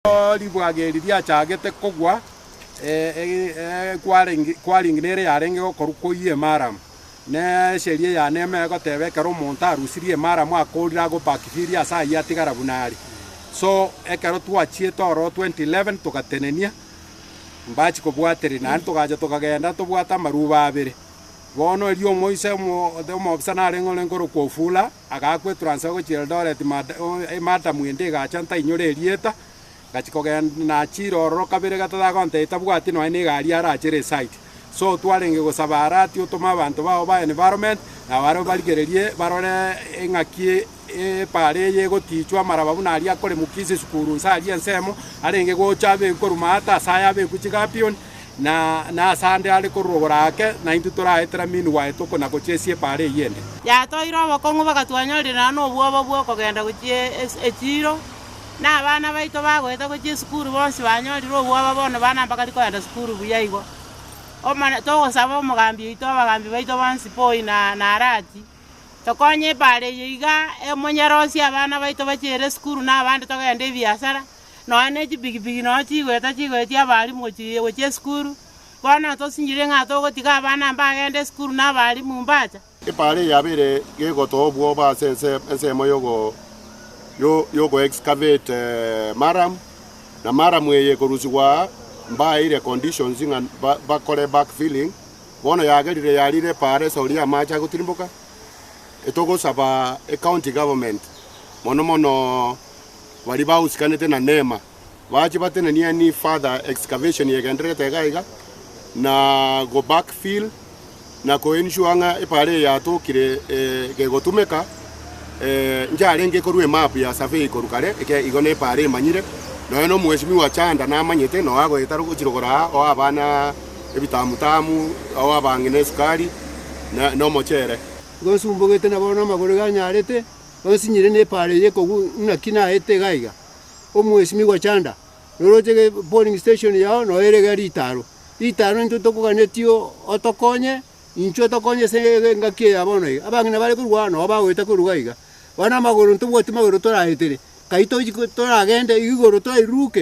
Ribwaga eri riachagete kogwa, quarrying nere yarenge gokorwa koiyia emaramu. Ne esheria yane ime egoteba ekero omonto arusirie emaramu akorire ago backfill ase ayio atigara buna are. So ekero twachiete ororo 2011 togatenenia, mbachia kobwatereria naende togacha tokagenda tobwate amaruba abere. Bono erio omoise omoofisa narenge orenge korokwa Ofula. Agaakwa eturansa gochia Eldoret, emadam ende egacha ntainyore erieta, ngachia kogenda nachire ororo kabere gatato agontebia tabwati nonya na egari arachere esite. So twarenge gosaba Arati otome abanto bao ba environment, na barabwo barigererie barore eng'aki epara eye egotichwa amaraba buna aria akoremwa Kisii sukuru nse aria ensemo, arenge gocha abekwe korwa maate ase aya abekwe chigapioni. Na nase ande are korwa rogoro ake, naintwe toraetera meanwhile tokona gochiesia epaara eyio ende. Yatoeire obokong'u bagatwanyorera nonya nobwoba bw'okogenda gochia echiiro, na abana baito bagoeta gochia esukuru bonsi banyorire obwoba bono bana mbakari kogenda sukuru buya igo. Omone togosaba omogambi oito abagambi baito bonsi Moi na na Arati, tokonye epaara eye iga emonyerosie abana baito bachiere esukuru na abande togende ebiasara. Nonya ne chipigipigi nonya chigoeta chigoetia abalimu gochia gochia esukuru, bono tosinyire ng'a togotiga abana mbagende esukuru na abalimu mbacha. Epaara eye yabeire gegotoa obwoba ase ense ensemo yogo yogo excavate murram, na murram eye ekorusigwa aa mbaeire conditions ng'a bakore backfilling, bono yagerire yarire epaara esauri y'amache agotirimboka, etogosaba ecounty government mono mono. Baria bahusikanete na Neema bache batenenie any further excavation egendererete iga iga na go back fill na ko ensure ng'a epara eye yatokire gegotumeka nchiarenge korwa emap ya survey korwa kare eke igo na epara emanyire nonya na omweshimiwa Chanda namanyete nonya agoeta gochia rogoro aa oe abana ebitamutamu oe abang'ina esukari na omochere. Igo nsumbogete na bono amagoro iga anyarete. Onsinyire nepaara eye kogwa naki naete iga iga, omwesimigwa Chanda, noroche ge polling station yao noyo ere iga ritaro. Ritaro intwe tokoganetie otokonye, inchuo otokonye ase engaki eye ya bono iga. Abang'ina bare korwa aa nabo bagoeta korwa iga iga. Bono amagoro ntobwati magoro toraetere, kai tochi toragende igoro torairuke.